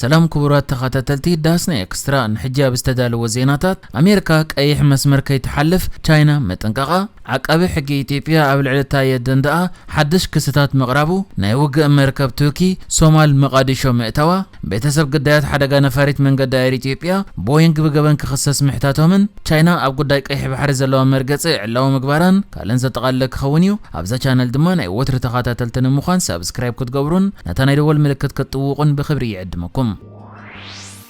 ሰላም ክቡራት ተኸታተልቲ ዳስና ኤክስትራ፣ ንሕጂ ኣብ ዝተዳለወ ዜናታት፣ ኣሜሪካ ቀይሕ መስመር ከይትሓልፍ ቻይና ምጥንቃቓ፣ ዓቃቢ ሕጊ ኢትዮጵያ ኣብ ልዕሊ ታየ ደንደኣ ሓድሽ ክስታት ምቕራቡ፣ ናይ ውግእ መርከብ ቱርኪ ሶማል መቓዲሾ ምእታዋ፣ ቤተሰብ ግዳያት ሓደጋ ነፋሪት መንገዲ ኣየር ኢትዮጵያ ቦይንግ ብገበን ክኽሰስ ምሕታቶምን፣ ቻይና ኣብ ጉዳይ ቀይሕ ባሕሪ ዘለዋ መርገጺ ዕላዊ ምግባራን ካልእን ዘጠቓለለ ክኸውን እዩ። ኣብዛ ቻነል ድማ ናይ ወትሪ ተኸታተልቲ ንምዃን ሳብስክራይብ ክትገብሩን ነታ ናይ ደወል ምልክት ክትጥውቑን ብኽብሪ ይዕድመኩም።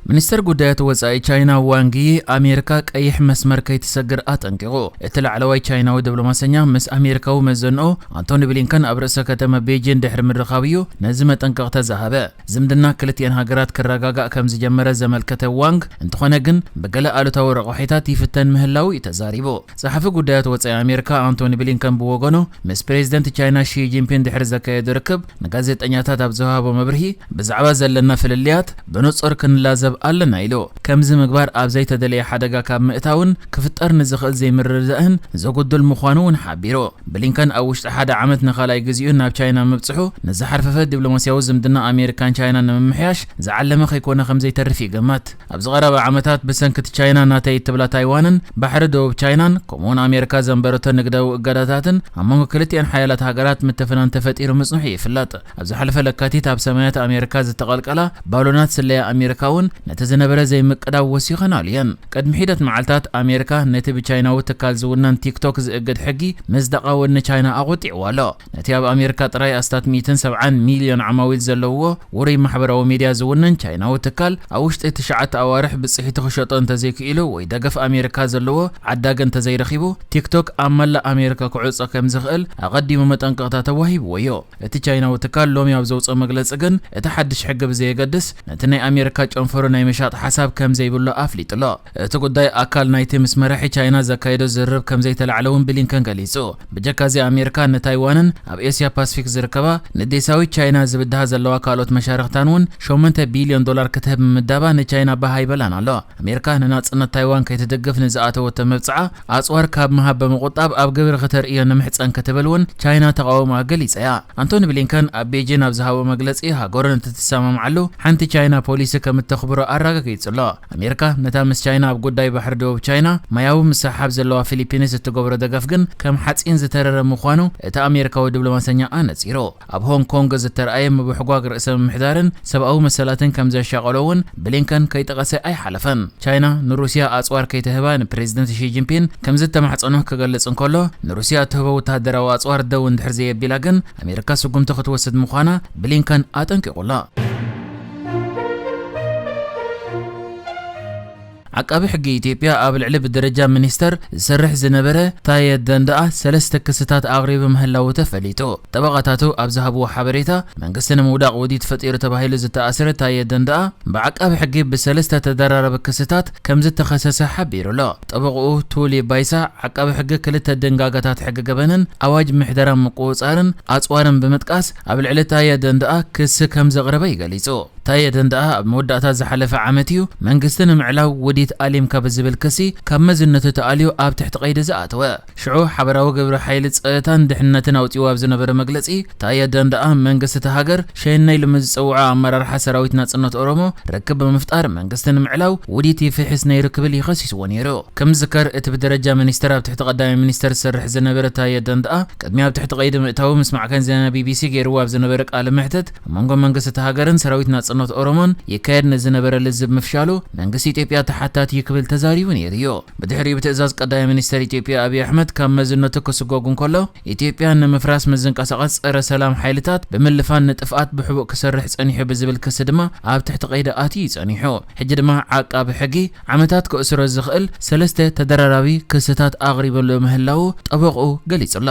ሚኒስተር ጉዳያት ወጻኢ ቻይና ዋንግ ዪ ኣሜሪካ ቀይሕ መስመር ከይትሰግር ኣጠንቂቑ። እቲ ላዕለዋይ ቻይናዊ ዲፕሎማሰኛ ምስ ኣሜሪካዊ መዘንኦ ኣንቶኒ ብሊንከን ኣብ ርእሰ ከተማ ቤጂን ድሕሪ ምርኻቡ እዩ ነዚ መጠንቀቕታ ዝሃበ። ዝምድና ክልቲኤን ሃገራት ክረጋጋእ ከም ዝጀመረ ዘመልከተ ዋንግ፣ እንተኾነ ግን ብገለ ኣሉታዊ ረቋሒታት ይፍተን ምህላው እዩ ተዛሪቡ። ጸሓፊ ጉዳያት ወጻኢ ኣሜሪካ ኣንቶኒ ብሊንከን ብወገኑ፣ ምስ ፕሬዚደንት ቻይና ሺ ጂንፒን ድሕሪ ዘካየዶ ርክብ ንጋዜጠኛታት ኣብ ዝሃቦ መብርሂ፣ ብዛዕባ ዘለና ፍልልያት ብንጹር ክንላዘብ ኣለና ኢሉ። ከምዚ ምግባር ኣብ ዘይተደለየ ሓደጋ ካብ ምእታውን ክፍጠር ንዝኽእል ዘይምርድዳእን ዘጉድል ምዃኑ እውን ሓቢሩ። ብሊንከን ኣብ ውሽጢ ሓደ ዓመት ንኻልኣይ ግዜኡ ናብ ቻይና ምብጽሑ፣ ንዝሓርፈፈ ዲፕሎማስያዊ ዝምድና ኣሜሪካን ቻይናን ንምምሕያሽ ዝዓለመ ከይኮነ ከም ዘይተርፍ ይግመት። ኣብዚ ቀረባ ዓመታት ብሰንኪ እቲ ቻይና ናተይ እትብላ ታይዋንን ባሕሪ ደቡብ ቻይናን፣ ከምኡውን ኣሜሪካ ዘንበረቶ ንግዳዊ እገዳታትን ኣብ መንጎ ክልቲኤን ሓያላት ሃገራት ምትፍናን ተፈጢሩ ምጽንሑ ይፍለጥ። ኣብ ዝሓለፈ ለካቲት ኣብ ሰማያት ኣሜሪካ ዝተቐልቀላ ባሎናት ስለያ ኣሜሪካ እውን ነቲ ዝነበረ ዘይምቅዳው ወሲኸናሉ እየን። ቅድሚ ሒደት መዓልታት ኣሜሪካ ነቲ ብቻይናዊ ትካል ዝውነን ቲክቶክ ዝእግድ ሕጊ ምስ ደቓወን ንቻይና ኣቑጢዕዋ ኣሎ። ነቲ ኣብ ኣሜሪካ ጥራይ ኣስታት ሚእትን ሰብዓን ሚልዮን ዓማዊል ዘለውዎ ውሩይ ማሕበራዊ ሚድያ ዝውነን ቻይናዊ ትካል፣ ኣብ ውሽጢ ትሽዓተ ኣዋርሕ ብጽሒቱ ክሸጦ እንተዘይክኢሉ ወይ ደገፍ ኣሜሪካ ዘለዎ ዓዳጊ እንተዘይረኺቡ፣ ቲክቶክ ኣብ መላእ ኣሜሪካ ክዕጾ ከም ዝኽእል ኣቐዲሙ መጠንቀቕታ ተዋሂብዎ እዩ። እቲ ቻይናዊ ትካል ሎሚ ኣብ ዘውጽኦ መግለጺ ግን፣ እቲ ሓድሽ ሕጊ ብዘየገድስ፣ ነቲ ናይ ኣሜሪካ ጨንፈሩ ናይ ምሻጥ ሓሳብ ከም ዘይብሉ ኣፍሊጡ ኣሎ። እቲ ጉዳይ ኣካል ናይቲ ምስ መራሒ ቻይና ዘካየዶ ዝርርብ ከም ዘይተላዕለ እውን ብሊንከን ገሊጹ። ብጀካ እዚ ኣሜሪካ ንታይዋንን ኣብ ኤስያ ፓስፊክ ዝርከባ ንዴሳዊት ቻይና ዝብድሃ ዘለዋ ካልኦት መሻርኽታን እውን ሸሞንተ ቢልዮን ዶላር ክትህብ ምምዳባ ንቻይና ባህ ኣይበላን ኣሎ። ኣሜሪካ ንናጽነት ታይዋን ከይትድግፍ ንዝኣተወቶ መብጽዓ ኣጽዋር ካብ ምሃብ ብምቑጣብ ኣብ ግብሪ ክተርእዮ ንምሕጸን ክትብል እውን ቻይና ተቓውሞኣ ገሊጻ እያ። ኣንቶኒ ብሊንከን ኣብ ቤጂን ኣብ ዝሃቦ መግለጺ፣ ሃገሩ ነቲ ትሰማምዓሉ ሓንቲ ቻይና ፖሊሲ ከም እተኽብሮ ኣረጋጊጹ ኣሎ። ኣሜሪካ ነታ ምስ ቻይና ኣብ ጉዳይ ባሕሪ ደቡብ ቻይና ማያዊ ምስሕሓብ ዘለዋ ፊሊፒንስ እትገብሮ ደገፍ ግን ከም ሓጺን ዝተረረ ምዃኑ እቲ ኣሜሪካዊ ዲፕሎማሰኛ ኣነጺሩ። ኣብ ሆንግ ኮንግ ዝተረኣየ ምብሕጓግ ርእሰ ምምሕዳርን ሰብኣዊ መሰላትን ከም ዘሻቐሎ እውን ብሊንከን ከይጠቐሰ ኣይሓለፈን። ቻይና ንሩስያ ኣጽዋር ከይትህባ ንፕሬዚደንት ሺ ጂንፒን ከም ዝተማሕጸኖ ክገልጽ እንከሎ፣ ንሩስያ እትህቦ ወተሃደራዊ ኣጽዋር ደው እንድሕር ዘየቢላ ግን ኣሜሪካ ስጉምቲ ክትወስድ ምዃና ብሊንከን ኣጠንቂቑ ኣሎ። ዓቃቢ ሕጊ ኢትዮጵያ ኣብ ልዕሊ ብደረጃ ሚኒስተር ዝሰርሕ ዝነበረ ታየ ደንደኣ ሰለስተ ክስታት ኣቕሪቡ ምህላዉ ተፈሊጡ። ጠበቓታቱ ኣብ ዝሃብዎ ሓበሬታ፣ መንግስቲ ንምውዳቕ ውዲት ፈጢሩ ተባሂሉ ዝተኣስረ ታየ ደንደኣ ብዓቃቢ ሕጊ ብሰለስተ ተደራራቢ ክስታት ከም ዝተኸሰሰ ሓቢሩ ኣሎ። ጠበቕኡ ቱሊ ባይሳ፣ ዓቃቢ ሕጊ ክልተ ድንጋገታት ሕጊ ገበንን ኣዋጅ ምሕደራ ምቁጽጻርን ኣጽዋርን ብምጥቃስ፣ ኣብ ልዕሊ ታየ ደንደኣ ክሲ ከም ዘቕረበ እዩ ገሊጹ። ታየ ደንደኣ ኣብ መወዳእታ ዝሓለፈ ዓመት እዩ መንግስቲ ንምዕላው ውዲት ኣሊምካ ብዝብል ክሲ ካብ መዝነቱ ተኣልዩ ኣብ ትሕቲ ቀይዲ ዝኣተወ። ሽዑ ሓበራዊ ግብረ ሓይሊ ጸጥታን ድሕነትን ኣውጺኡ ኣብ ዝነበረ መግለጺ፣ ታየ ደንደኣ መንግስቲ እታ ሃገር ሸኔ ኢሉ ምስ ዝጸውዖ ኣመራርሓ ሰራዊት ናጽነት ኦሮሞ ርክብ ብምፍጣር መንግስቲ ንምዕላው ውዲት ይፍሕስ ነይሩ ክብል እዩ ከሲስዎ ነይሩ። ከም ዝዝከር፣ እቲ ብደረጃ ሚኒስተር ኣብ ትሕቲ ቀዳማይ ሚኒስተር ዝሰርሕ ዝነበረ ታየ ደንደኣ፣ ቅድሚ ኣብ ትሕቲ ቀይዲ ምእታዉ ምስ ማዕከን ዜና ቢ ቢ ሲ ገይርዎ ኣብ ዝነበረ ቃለ መሕትት፣ ኣብ መንጎ መንግስቲ እታ ሃገርን ሰራዊት ናጽነት ኦሮሞን ይካየድ ንዝነበረ ልዝብ ምፍሻሉ መንግስቲ ኢትዮጵያ ተሓታቲ እዩ ክብል ተዛሪቡ ነይሩ እዩ። ብድሕሪኡ ብትእዛዝ ቀዳማይ ሚኒስተር ኢትዮጵያ ኣብይ ኣሕመድ ካብ መዝነቱ ክስጎግ እንከሎ፣ ኢትዮጵያ ንምፍራስ ምስ ዝንቀሳቐስ ጸረ ሰላም ሓይልታት ብምልፋን ንጥፍኣት ብሕቡእ ክሰርሕ ጸኒሑ ብዝብል ክሲ ድማ ኣብ ትሕቲ ቀይዲ ኣትዩ እዩ ጸኒሑ። ሕጂ ድማ ዓቃቢ ሕጊ ዓመታት ክእስሮ ዝኽእል ሰለስተ ተደራራቢ ክስታት ኣቕሪበሉ ምህላዉ ጠበቕኡ ገሊጹ ኣሎ።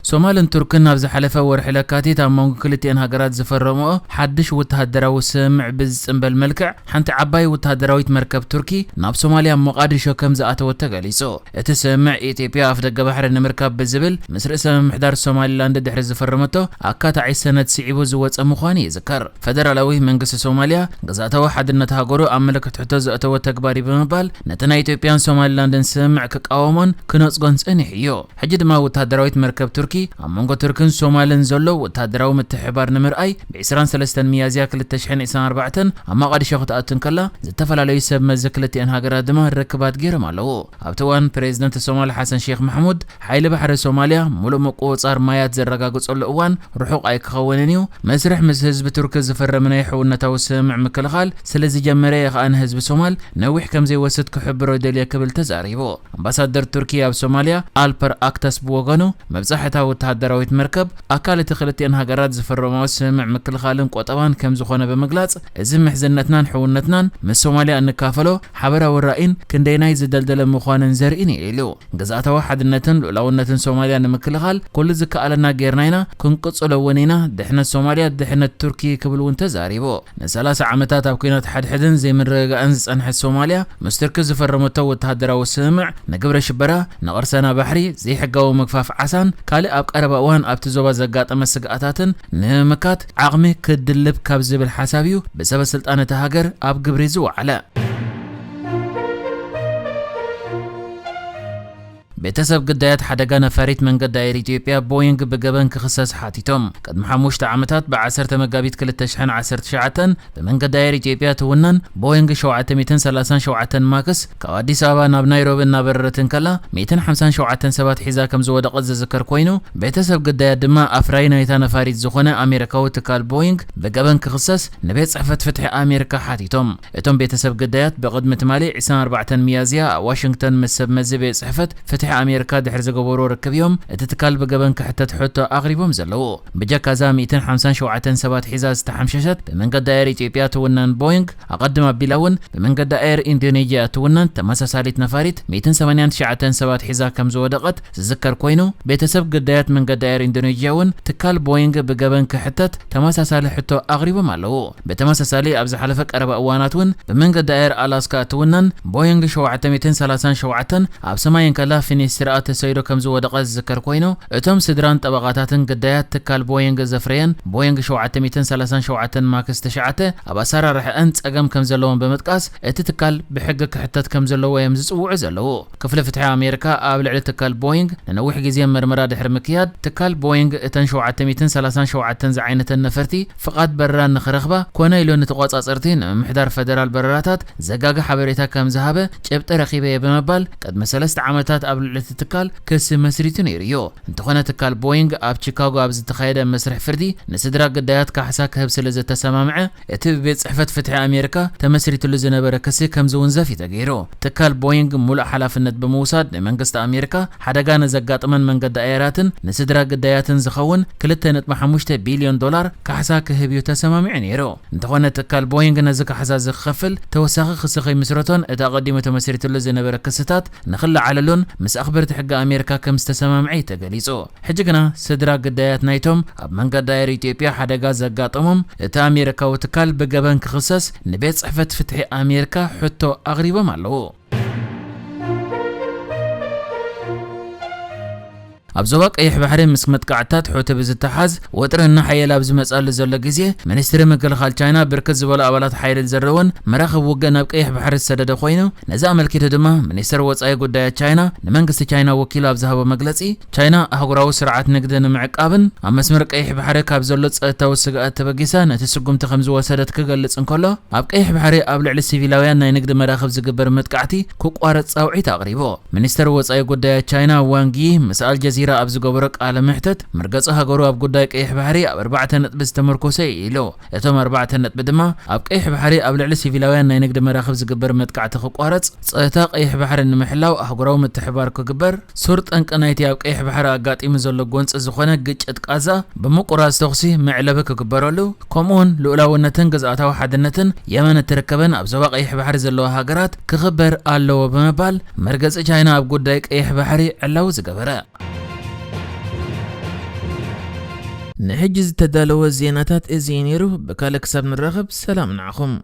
ሶማልን ቱርክን ኣብ ዝሓለፈ ወርሒ ለካቲት ኣብ መንጎ ክልቲኤን ሃገራት ዝፈረምኦ ሓድሽ ወተሃደራዊ ስምምዕ ብዝጽንበል መልክዕ፣ ሓንቲ ዓባይ ወተሃደራዊት መርከብ ቱርኪ ናብ ሶማልያ ሞቓዲሾ ከም ዝኣተወት ተገሊጹ። እቲ ስምምዕ፣ ኢትዮጵያ ኣፍደገ ባሕሪ ንምርካብ ብዝብል ምስ ርእሰ ምምሕዳር ሶማሊላንድ ድሕሪ ዝፈረመቶ ኣካታዒ ሰነድ ስዒቡ ዝወጸ ምዃኑ ይዝከር። ፈደራላዊ መንግስቲ ሶማልያ፣ ግዝኣታዊ ሓድነት ሃገሩ ኣብ ምልክት ሕቶ ዘእተወ ተግባር እዩ ብምባል፣ ነቲ ናይ ኢትዮጵያን ሶማሊላንድን ስምምዕ ክቃወሞን ክነጽጎን ጸኒሑ እዩ። ሕጂ ድማ ወተሃደራዊት መርከብ ቱርኪ ኣብ መንጎ ቱርክን ሶማልን ዘሎ ወተሃደራዊ ምትሕብባር ንምርኣይ፣ ብ ዕስራን ሰለስተን ሚያዝያ ክልተ ሽሕን ዕስራን ኣርባዕተን ኣብ መቓዲሾ ክትኣቱ እንከላ፣ ዝተፈላለዩ ሰብ መዚ ክልቲኣን ሃገራት ድማ ርክባት ገይሮም ኣለዉ። ኣብቲ እዋን፣ ፕሬዝደንት ሶማል ሓሰን ሼክ ማሕሙድ፣ ሓይሊ ባሕሪ ሶማልያ ሙሉእ ምቁጽጻር ማያት ዘረጋግጸሉ እዋን ርሑቕ ኣይክኸውንን እዩ፣ መስርሕ ምስ ህዝቢ ቱርኪ ዝፈረምናዮ ሕውነታዊ ስምምዕ ምክልኻል ስለ ዝጀመረ እየ ከኣ ንህዝቢ ሶማል ነዊሕ ከም ዘይወስድ ክሕብሮ ይደልየ ክብል ተዛሪቡ። ኣምባሳደር ቱርኪ ኣብ ሶማልያ ኣልፐር ኣክተስ ብወገኑ፣ መብጻሕታ ወተሃደራዊት መርከብ ኣካል እቲ ክልቲኣን ሃገራት ዝፈረማኦ ስምምዕ ምክልኻልን ቆጠባን ከም ዝኾነ ብምግላጽ፣ እዚ ምሕዝነትናን ሕውነትናን ምስ ሶማልያ እንካፈሎ ሓበራዊ ራእይን ክንደይናይ ዝደልደለ ምዃንን ዘርኢን እዩ ኢሉ። ግዝኣታዊ ሓድነትን ልኡላውነትን ሶማልያ ንምክልኻል ኩሉ ዝከኣለና ጌርና ኢና፣ ክንቅጽሎ እውን ኢና፣ ድሕነት ሶማልያ ድሕነት ቱርኪ ክብል እውን ተዛሪቡ። ንሰላሳ ዓመታት ኣብ ኲናት ሓድሕድን ዘይምርግጋእን ዝጸንሐት ሶማልያ፣ ምስ ቱርኪ ዝፈረመቶ ወተሃደራዊ ስምምዕ፣ ንግብረ ሽበራ፣ ንቕርሰና ባሕሪ፣ ዘይሕጋዊ ምግፋፍ ዓሳን ካልእ ኣብ ቀረባ እዋን ኣብቲ ዞባ ዘጋጠመ ስግኣታትን ንምምካት ዓቕሚ ክድልብ ካብ ዝብል ሓሳብ እዩ ብሰበ ስልጣን እታ ሃገር ኣብ ግብሪ ዝወዓለ። ቤተሰብ ግዳያት ሓደጋ ነፋሪት መንገዲ ኣየር ኢትዮጵያ ቦይንግ ብገበን ክኽሰስ ሓቲቶም። ቅድሚ ሓሙሽተ ዓመታት ብዓሰርተ መጋቢት ክልተ ሽሕን ዓሰርተ ትሽዓተን ብመንገዲ ኣየር ኢትዮጵያ ትውነን ቦይንግ ሸውዓተ ሚእትን ሰላሳን ሸውዓተን ማክስ ካብ ኣዲስ ኣበባ ናብ ናይሮቢ እናበረረት እንከላ ሚእትን ሓምሳን ሸውዓተን ሰባት ሒዛ ከም ዝወደቐት ዝዝከር ኮይኑ፣ ቤተሰብ ግዳያት ድማ ኣፍራዪ ናይታ ነፋሪት ዝኾነ ኣሜሪካዊ ትካል ቦይንግ ብገበን ክኽሰስ ንቤት ጽሕፈት ፍትሒ ኣሜሪካ ሓቲቶም። እቶም ቤተሰብ ግዳያት ብቕድሚ ትማሊ ዕስራን ኣርባዕተን ሚያዝያ ኣብ ዋሽንግተን ምስ ሰብ መዚ ቤት ጽሕፈት ፍትሒ ኣሜሪካ ድሕሪ ዝገበርዎ ርክብ እዮም እቲ ትካል ብገበን ክሕተት ሕቶ ኣቕሪቦም ዘለዉ። ብጀካ እዛ ሚእትን ሓምሳን ሸውዓተን ሰባት ሒዛ ዝተሓምሸሸት ብመንገዲ ኣየር ኢትዮጵያ ትውነን ቦይንግ፣ ኣቐድም ኣቢላ እውን ብመንገዲ ኣየር ኢንዶኔዥያ ትውነን ተመሳሳሊት ነፋሪት ሚእትን ሰማንያን ትሽዓተን ሰባት ሒዛ ከም ዝወደቐት ዝዝከር ኮይኑ፣ ቤተሰብ ግዳያት መንገዲ ኣየር ኢንዶኔዥያ እውን ትካል ቦይንግ ብገበን ክሕተት ተመሳሳሊ ሕቶ ኣቕሪቦም ኣለዉ። ብተመሳሳሊ ኣብ ዝሓለፈ ቀረባ እዋናት እውን ብመንገዲ ኣየር ኣላስካ እትውነን ቦይንግ ሸውዓተ ሚእትን ሰላሳን ሸውዓተን ኣብ ሰማይ እንከላ ፊኒስትራኣ ተሰይሩ ከም ዝወደቐ ዝዝከር ኮይኑ፣ እቶም ስድራን ጠበቓታትን ግዳያት ትካል ቦይንግ ዘፍረየን ቦይንግ ሸውዓተ ሚእትን ሰላሳን ሸውዓተን ማክስ ትሽዓተ ኣብ ኣሰራርሐአን ጸገም ከም ዘለዎን ብምጥቃስ፣ እቲ ትካል ብሕጊ ክሕተት ከም ዘለዎ እዮም ዝጽውዑ ዘለዉ። ክፍሊ ፍትሒ ኣሜሪካ ኣብ ልዕሊ ትካል ቦይንግ ንነዊሕ ግዜ መርመራ ድሕሪ ምክያድ፣ ትካል ቦይንግ እተን ሸውዓተ ሚእትን ሰላሳን ሸውዓተን ዝዓይነተን ነፈርቲ ፍቓድ በረራ ንኽረኽባ ኮነ ኢሉ ንተቖጻጸርቲ ንምምሕዳር ፈደራል በረራታት ዘጋጊ ሓበሬታ ከም ዝሃበ ጭብጢ ረኺበ እየ ብምባል ቅድሚ ሰለስተ ዓመታት ኣብ ልዕሊ እቲ ትካል ክሲ መስሪቱ ነይሩ እዩ። እንተኾነ ትካል ቦይንግ ኣብ ቺካጎ ኣብ ዝተኻየደ መስርሕ ፍርዲ ንስድራ ግዳያት ካሕሳ ክህብ ስለ ዝተሰማምዐ፣ እቲ ብቤት ጽሕፈት ፍትሒ ኣሜሪካ ተመስሪትሉ ዝነበረ ክሲ ከም ዝውንዘፍ እዩ ተገይሩ። ትካል ቦይንግ ሙሉእ ሓላፍነት ብምውሳድ ንመንግስቲ ኣሜሪካ ሓደጋ ንዘጋጠመን መንገዲ ኣየራትን ንስድራ ግዳያትን ዝኸውን ክልተ ነጥቢ ሓሙሽተ ቢልዮን ዶላር ካሕሳ ክህብ እዩ ተሰማሚዑ ነይሩ። እንተኾነ ትካል ቦይንግ ነዚ ካሕሳ ዝኸፍል ተወሳኺ ክሲ ከይምስረቶን እቲ ኣቐዲሙ ተመስሪትሉ ዝነበረ ክስታት ንኽለዓለሉን ምስ ኣኽበርቲ ሕጊ ኣሜሪካ ከም ዝተሰማምዐ እዩ ተገሊጹ። ሕጂ ግና ስድራ ግዳያት ናይቶም ኣብ መንገዲ ኣየር ኢትዮጵያ ሓደጋ ዘጋጠሞም እቲ ኣሜሪካዊ ትካል ብገበን ክኽሰስ ንቤት ጽሕፈት ፍትሒ ኣሜሪካ ሕቶ ኣቕሪቦም ኣለዉ። ኣብ ዞባ ቀይሕ ባሕሪ ምስ መጥቃዕትታት ሑቲ ብዝተሓዝ ወጥሪ እናሓየለ ኣብ ዝመጽኣሉ ዘሎ ግዜ፣ ሚኒስትሪ ምክልኻል ቻይና ብርክት ዝበሉ ኣባላት ሓይሊ ዘለዎን መራኽብ ውግእ ናብ ቀይሕ ባሕሪ ዝሰደደ ኮይኑ፣ ነዚ ኣመልኪቱ ድማ ሚኒስተር ወጻኢ ጉዳያት ቻይና ንመንግስቲ ቻይና ወኪሉ ኣብ ዝሃቦ መግለጺ፣ ቻይና ኣህጉራዊ ስርዓት ንግዲ ንምዕቃብን ኣብ መስመር ቀይሕ ባሕሪ ካብ ዘሎ ጸጥታዊ ስግኣት ተበጊሳ ነቲ ስጉምቲ ከም ዝወሰደት ክገልጽ እንከሎ፣ ኣብ ቀይሕ ባሕሪ ኣብ ልዕሊ ሲቪላውያን ናይ ንግዲ መራኽብ ዝግበር መጥቃዕቲ ክቋረጽ ጻውዒት ኣቕሪቡ። ሚኒስተር ወጻኢ ጉዳያት ቻይና ዋንግ ዪ ምስ ኣልጀዚራ ኣብ ዝገበሮ ቃለ መሕተት፣ መርገጺ ሃገሩ ኣብ ጉዳይ ቀይሕ ባሕሪ ኣብ ኣርባዕተ ነጥቢ ዝተመርኮሰ እዩ ኢሉ። እቶም ኣርባዕተ ነጥቢ ድማ ኣብ ቀይሕ ባሕሪ ኣብ ልዕሊ ሲቪላውያን ናይ ንግዲ መራኽብ ዝግበር መጥቃዕቲ ክቋረጽ፣ ጸጥታ ቀይሕ ባሕሪ ንምሕላው ኣህጉራዊ ምትሕብባር ክግበር፣ ሱር ጠንቂ ናይቲ ኣብ ቀይሕ ባሕሪ ኣጋጢሙ ዘሎ ጎንጺ ዝኾነ ግጭት ቃዛ ብምቁራጽ ተኹሲ መዕለቢ ክግበረሉ፣ ከምኡውን ልኡላውነትን ግዝኣታዊ ሓድነትን የመን እትርከበን ኣብ ዞባ ቀይሕ ባሕሪ ዘለዋ ሃገራት ክኽበር ኣለዎ ብምባል መርገጺ ቻይና ኣብ ጉዳይ ቀይሕ ባሕሪ ዕላዊ ዝገበረ። ንሕጂ ዝተዳለወ ዜናታት እዚ እዩ ነይሩ። ብካልእ ክሳብ ንራኸብ ሰላም ንዓኹም።